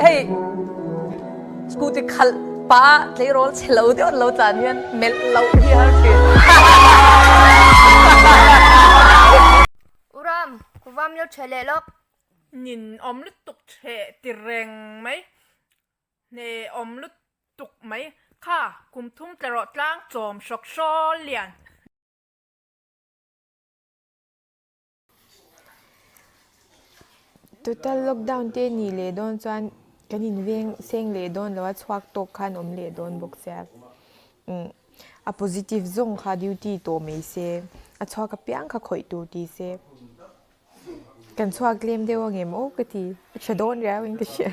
Hei scooty khalh pa tleirawl chhe lo deuh an lo tlan hian melh loh hi a har thin. U Ram, kuvam lo ṭhe leh lawk. Nin awm lutuk ṭheh ti reng mai. Hne awm lutuk mai. Kha, kum thum tla rawh tlang chawm hrawk hrawl lian. Total lockdown te nih leh dawn chuan kan inveng seng leh dawn lo a, chhuak tawk khan awm leh dawn bawk sia. Umm a positive zawng kha duty tawh mai se, a chhuak apiang kha khawih tur ti se. Kan chhuak tlem deuh angem aw ka ti, a tha dawn riau in ka hria.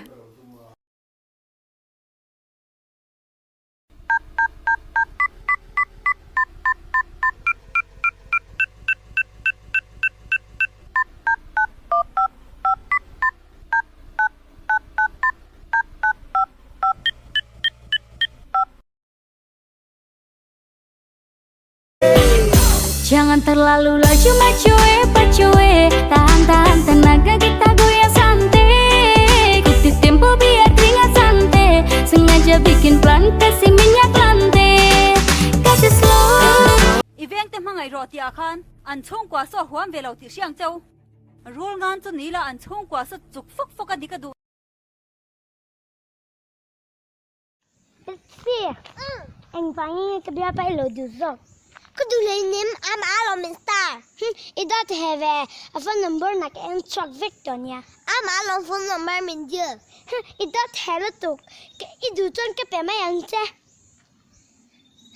Jangan terlalu laju maju eh pacu eh Tahan-tahan tenaga kita goyang santai Ikuti tempo biar keringat santai Sengaja bikin pelan kasih minyak lantai Kasih slow I vengte hmangaih rawh tih ah khan an chhungkua saw huam ve lo tih hriang cheu. Rul ngan chu ni la an chhungkua saw chuk fawk fawk a ni ka duh. Pepsi, Engvangin nge ka bialpa i lo duh zawk? Ka duh hleinem, am alawm min star. Hm, i dawt he ve, a phone number na ka en chhuak vek tawh nia. Am alawm phone number min dil. Hm, i dawt he lutuk, i duh chuan ka pe mai ang che.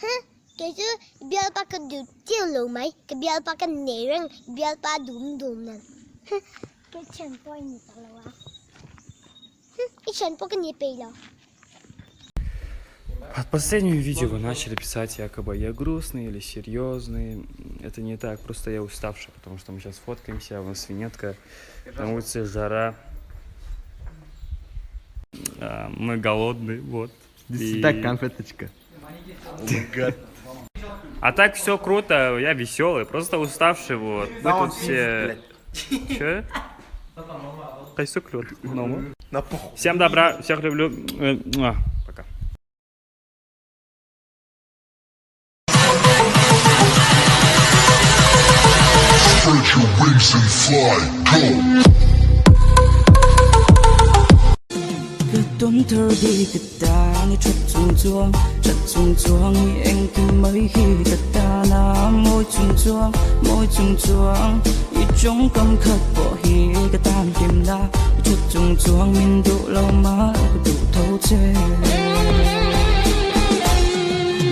Hm, kei chu i bialpa ka duh chiu lo mai, ka bialpa ka nei reng, i bialpa dum dum nen. Hm, ka thian pawh i ni tak lo a. I thian pawh ka ni peih lo. Под последним видео вы начали писать якобы я грустный или серьезный. Это не так, просто я уставший, потому что мы сейчас фоткаемся, у нас винетка, на улице жара. Мы голодны, вот. И... Так, конфеточка. А так все круто, я веселый, просто уставший, вот. Мы тут все... Че? Кайсы клёт? На похуй. Всем добра, всех люблю. Пока. Spread your wings and fly, go! Ka tawn thar hi ka tan i that chung chuang that chung chuang i engkim mai hi ka tan a mawi chung chuang mawi chung chuang i tawngkam khat pawh hi ka tan hlim la i that chung chuang min duh lo mah ka duh tho che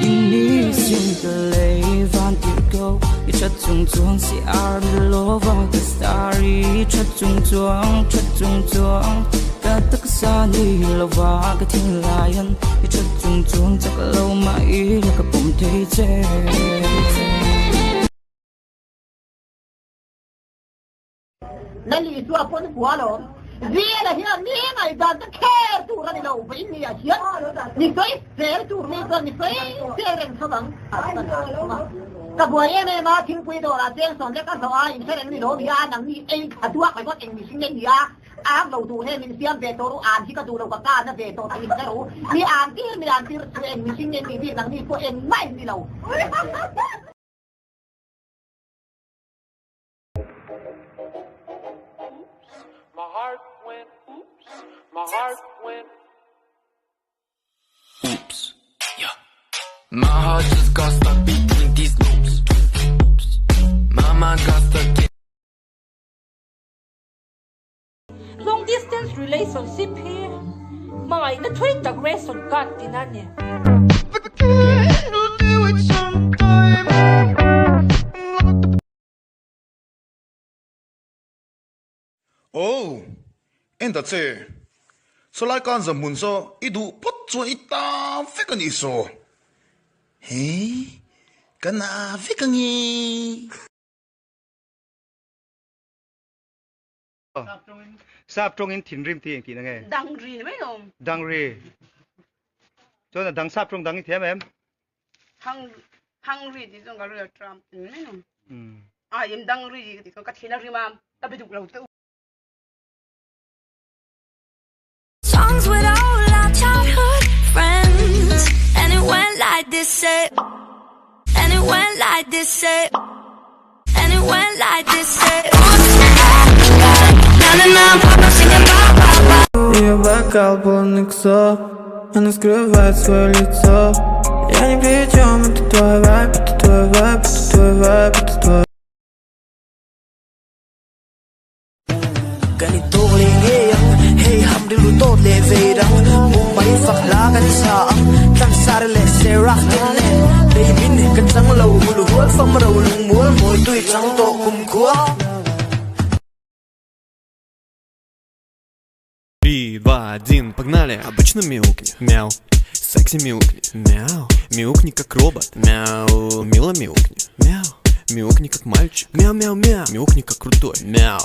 i ni sin ka lei van tirh ko i that chung chuang si ar ni lova ka star i that chung chuang that chung chuang ka taksa ni lova ka thinlaian i that chung chuang chak lo mah ila ka pawm thei che. Lal Isua pawn hua lo. Zela hian mi ngaihdan te kher tur a ni lo, vawiin ni ah hian mi sawi sel tur mi chuan mi sawi sel reng tho ang. Ka buai em em a, thingpui dawrah cheng sawm lek a hlawh a, inhre reng ni lo mi a, nang ni ei kha duak mai bawk eng mihring nge ni a, ang lo tur he min siam ve tawh ru, an hi ka duh lo ka ka na ve tawh tih inhre ru, mi an tir mi an tir chu eng mihring nge ni bik nang ni pawh engmah in ni lo. My heart went oops. My heart went oops. Yeah. My heart just got stuck between these loops. Oops. My mind got stuck in. Long distance relationship hi hmangaihna thui tak ration card tihna a ni. Aw, en ta che. Sawlai kan zam hmun saw i duh phawt chuan i ta vek a nih saw. He, ka na vek ange. Sap tawngin thinrim tih engtih na nge? Dangri ni mai lo. Dangri. Chuan a dang sap tawng dang i thiam em? Hungry tih chuan ka ri a tram tin mai lo. A im dangri tih chuan ka thin a rim a, ka be duk lo te u. like this, say. And it went like this, say. And it went like this, say. Na na na, pop up singing ba ba ba. Ее бокал полон иксов, она скрывает свое лицо. Я ни при чем, это твой вайб, это твой вайб, это твой вайб, это твой. Kan intawk leh ngei ang, hei ham rilru tawt leh vei rang. Mumbai fak hla kan sa ang, tlangsar leh serak te nen. Lei min kan chang lo, hul hual fam ro lung mual mawi tui chang tawh kum khua. Три, два, один, погнали! Обычно мяукни, мяу. Секси мяукни, мяу. Мяукни как робот, мяу. Мило мяукни, мяу. Мяукни как мальчик, мяу-мяу-мяу. Мяукни как крутой, мяу.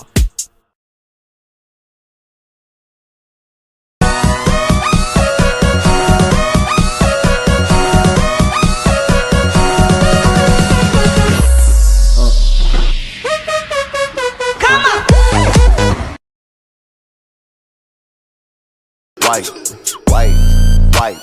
White, white, white.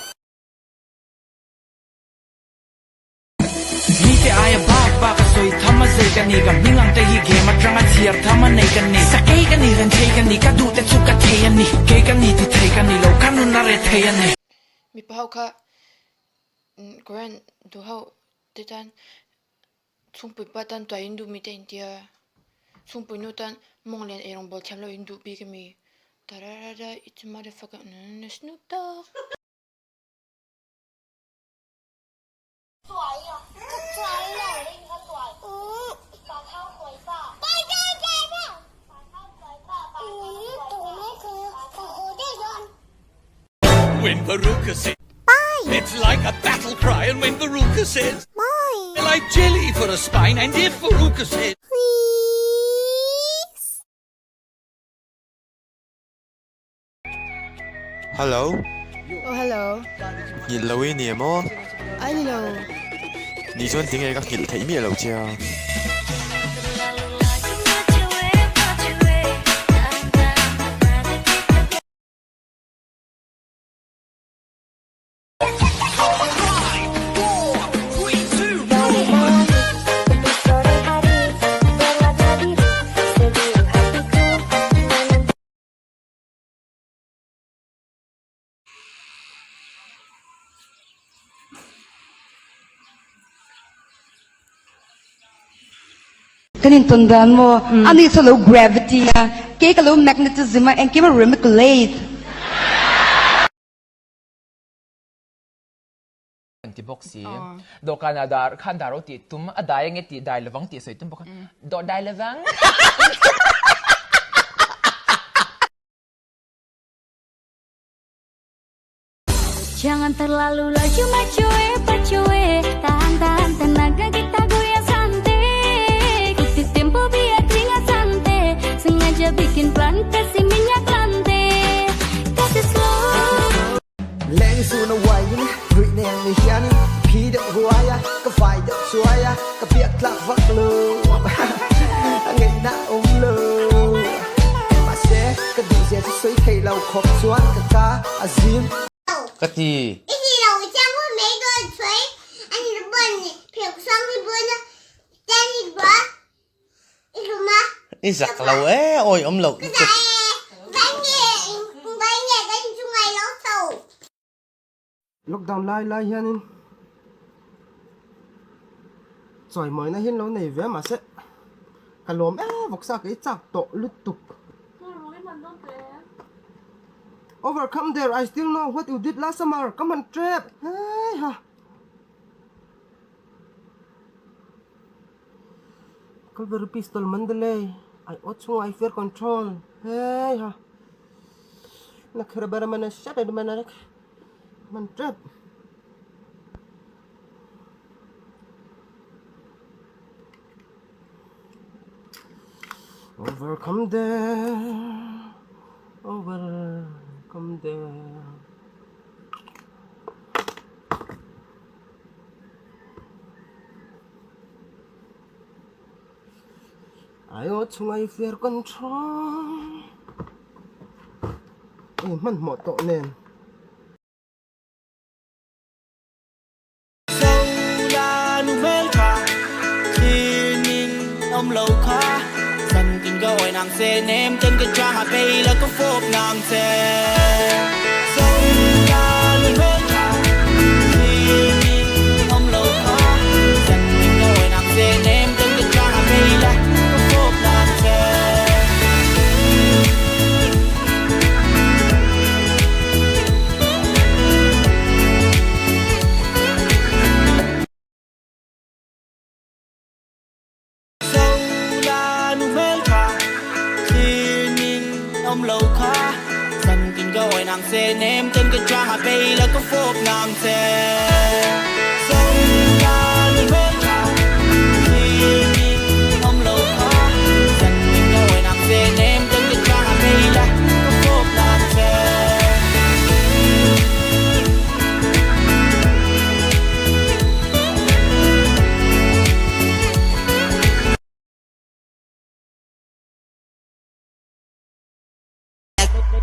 Mite aia bak bak a sawi tham a zei ka ni, ka hming ang te hi game atanga chhiar tham a nei ka ni. Sakei ka ni, ren thei ka ni, ka duh te chu ka thei a ni, kei ka ni ti thei ka ni lo, ka nun a re thei a ni. Mipa ho kha Korean duh ho te tan chhungpui pa tan tuai in duh mi te intia chhungpui nu tan mawng lian eirawng bawl thiam lo in duh bik a mi tararara it's a motherfucker Snoop Dogg. When Veruca says It's like a battle cry and when Veruca says I like jelly for a spine and if Veruca says Hello. Oh hello. Nghilh lo i ni em aw? Ai ni lo. Ni chuan tinge ka nghilh theih miah lo che a. Kan intawn dan maw? Ani chu lo gravity a, kei ka lo magnetism a, engkim a remiculate. An ti bawk si. Dawhkanah dar khan dar aw tih tum a dai ange tih dai lovang tih sawi tum bawk a, dawh dai lovang. Jangan terlalu laju maju eh pacu eh Tahan tahan tenaga kita goyang santai Ikuti tempo biar keringat santai Sengaja bikin pelan kasih minyak lantai Kasih slow Leng su na uai in ruih neng ni hian phi deuh huai a, ka fai deuh chuai a, ka piak tlak vak lo a ngaihna awm lo. Mahse, ka duh zia chu sawi theih lo khawp chuan ka ka a zim. Ka ti. I ni lo chiang hun mai dawn sawi a ni pawn ni phek sang i bun a ten i bua i hlum a. I zak lo e awi awm loh Ka zah e vai nge vai nge kan chungai lo chho. Lockdown lai lai hianin chawimawina hi an lo nei ve mahse ka lawm em vawksa ka i chak tawh lutuk. Overcome there I still know what you did last summer ka man trap hei ha. Calvary pistol Mandalay I aw chhungah I fear control hei ha. Na kher ber mana shat mana man trap. Overcome there, overcome there. I aw chhunga i fear control. Ei hmanhmawh tawh nen. nang se nem ten ka chang a pei la ka fawp nang che So la nu hmel tha Thlir ning awm lo kha Zan in ka awi nang se nem ten ka chang a pei la ka fawp nang che.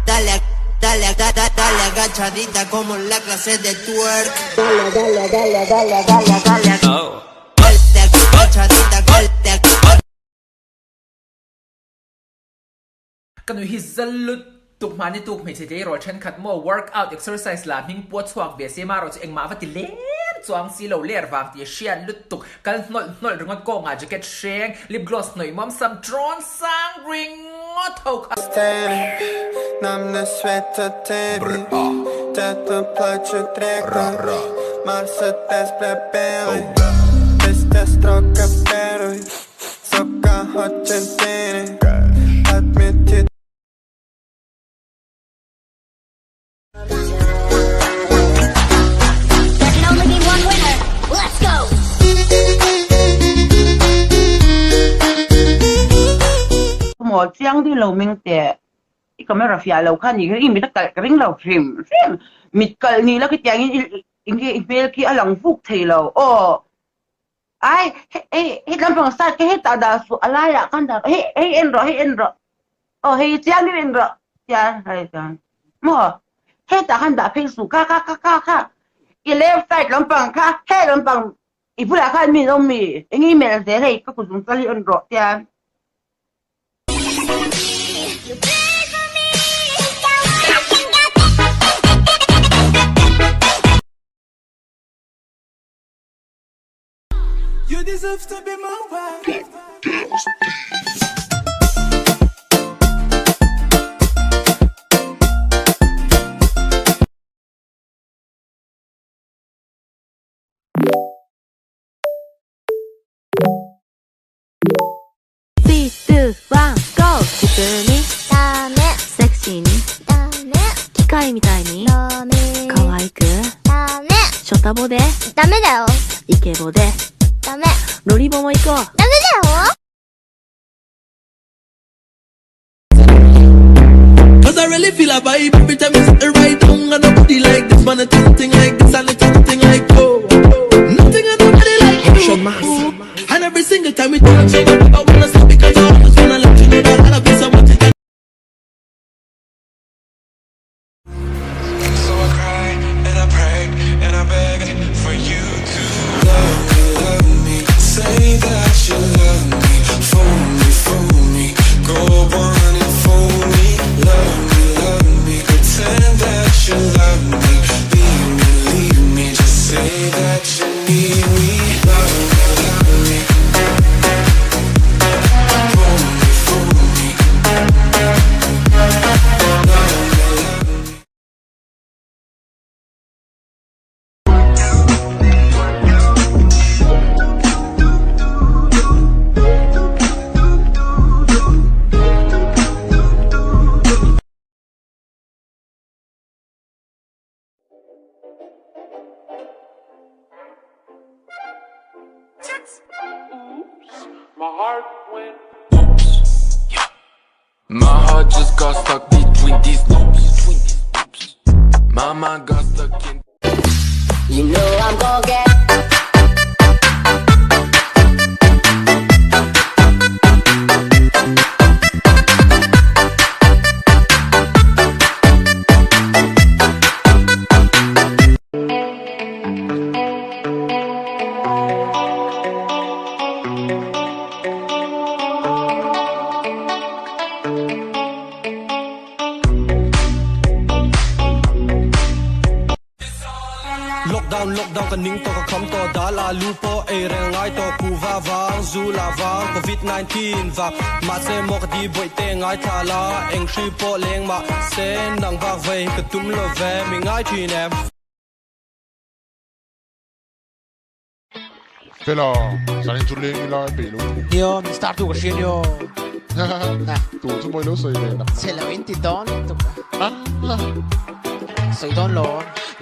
Dale, dale, dale, dale agachadita como la clase de twerk. Dale, dale, dale, dale, dale, dale. Dale agachadita, dale. Ka nui hi zal lutuk hmani tuk hmeichhe tleirawl thenkhat maw workout exercise la hming pua chhuak ve se marawh chu engmah va ti lem chuang si lo ler vang tih a hriat lutuk kal hnawlh hnawlh ringawt kawngah jacket hreng lip gloss hnawih muam sam trawn sang ringawt ho kha. There can only be one winner. Let's go! Maw chiang ding lo meng teh i camera fiah lo kha ni i mit a kalh ka ring lo hrim hrim mit kalh ni la khitiang in i hmel khi a lang vuk thei lo aw Ai, hei, hei lampang side ka hetah dah suh, a laiah khan dah rawh, hei, hei en rawh, hei en rawh. Aw, hei chiang deuh en rawh. Tia, hei chuan, maw, hetah khan dah phei suh, kha, kha, kha, kha, kha. I left side lampang kha, he lampang, i bulah khan mi an awm mi, eng i melh zel hei, ka kut zung chal hi en rawh, tia. You deserve to be my wife. 3, 2, 1, GO! 普通にダメセクシーにダメ機械みたいにダメ可愛くダメショタボでダメだよイケボでダメロリボも行こうダメだよ Cause I really feel a vibe every time you sit right down on a body like this Man, it's nothing like this and it's nothing like oh Nothing and nobody like you And every single time we touch I never wanna stop because I always wanna let you know that I love you so much So I cry and I pray and I beg for you to love me, love me. Say that you love me, fool me, fool me. Go on and fool me, love me, love me. Pretend that you love me, leave me, leave me. Just say that you need me, love me, love me. Fool me, fool me. Love me, love me. My heart went oops. Yeah. My heart just got stuck between these loops. My mind got stuck in. You know I'm gonna get Lockdown lockdown ka ning tawh ka kham tawh dal alu pawh ei reng ngai tawh kuhva vang zu lah vang covid 19 vang mahse maw ka ti bawih te ngai thla la eng hri pawh leng mah se nang bak vei ka tum lo ve mi ngai thin em. Fela, zanin chu leng ila i peih lo. Nio, min star tu ka hria nio. Tu chu mawi lo sawi ve nak. Chhe lo in ti dawn lutuk a. Sawi dawn lo.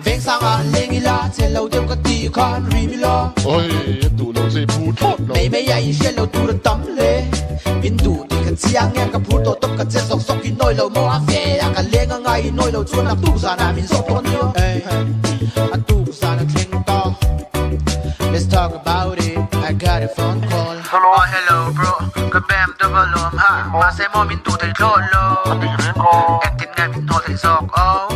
Veng sang ah leng ila, chhe lo deuh ka tih khan rim ila. Oi, a duh lo che i phur thlawt lo. Mei mei a in hriat lo tur a tam hle. Min duh tih ka chiang e, ka phur tawh tawp ka che zawk zawk i nawi lo maw a fe a ka leng a ngai i nawi lo chuan a tuk zan ah min zawh tawh nia. A tuk zan a thleng ta. Let's talk about it, I got a phone call. Hello. Oh hello bro, ka bam double awm ha, mahse maw min duh thei thlawt lo. Engtin nge min hnawl theih zawk oh.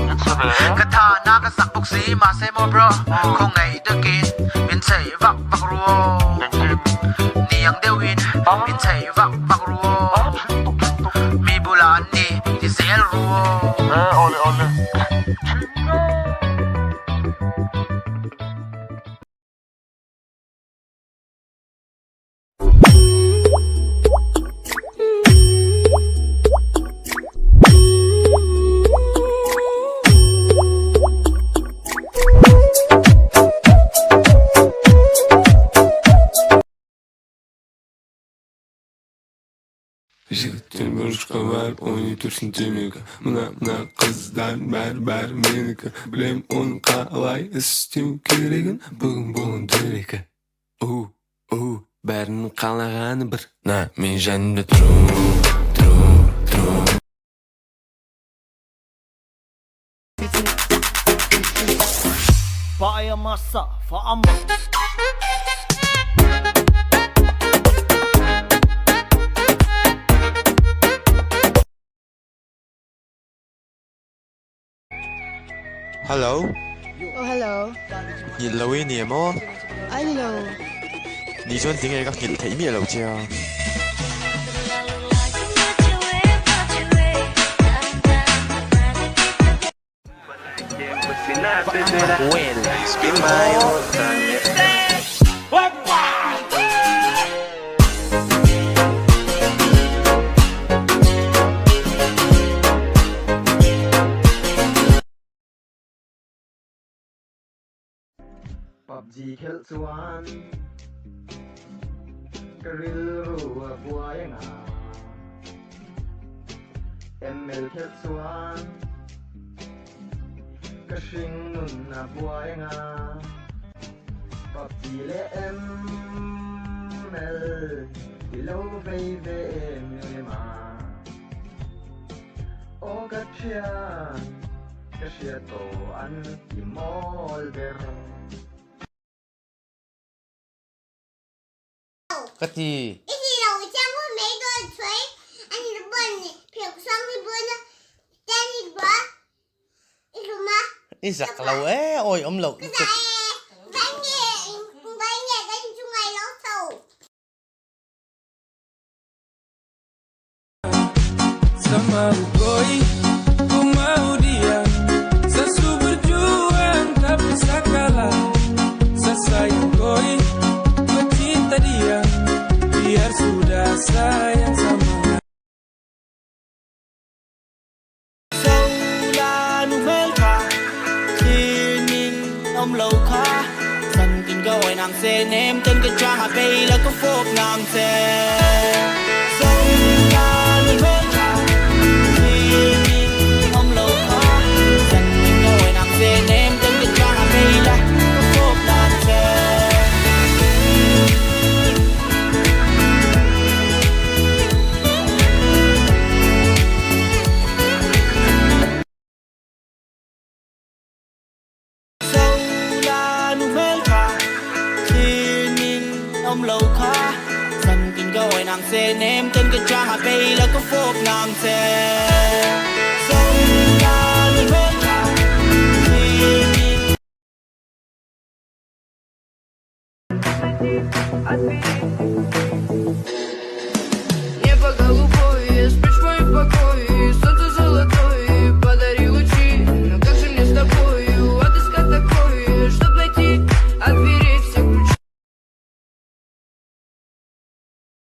Ka tha na ka sak bawk si, mahse maw bro, khawngaih takin min chheih vak vak ru aw. Ni ang deuhin min chheih vak vak ru aw. Mi bulah an ni ti zel ru aw. Жігіттен бұрышқа барып ойнай тұрсын темекі. Мына мына қыздар бәрі бәрі менікі. Білем оның қалай істеу керегін. Бүгін болын дөрекі. У, у, бәрінің қалағаны бір. На, мен жанымда тру, тру, тру. Hello. Oh hello. Nghilh lo i ni em aw? Ai ni lo. Ni chuan tinge ka nghilh theih miah lo che a. PUBG khelh chuan ka rilru a buai anga, ML khelh chuan ka hring nun a buai anga, PUBG leh ML i lo vei ve em em a, aw ka thian. Ka hriat tawh an ti mawl ber. Ka ti. I zak lo e, awi awm loh lutuk.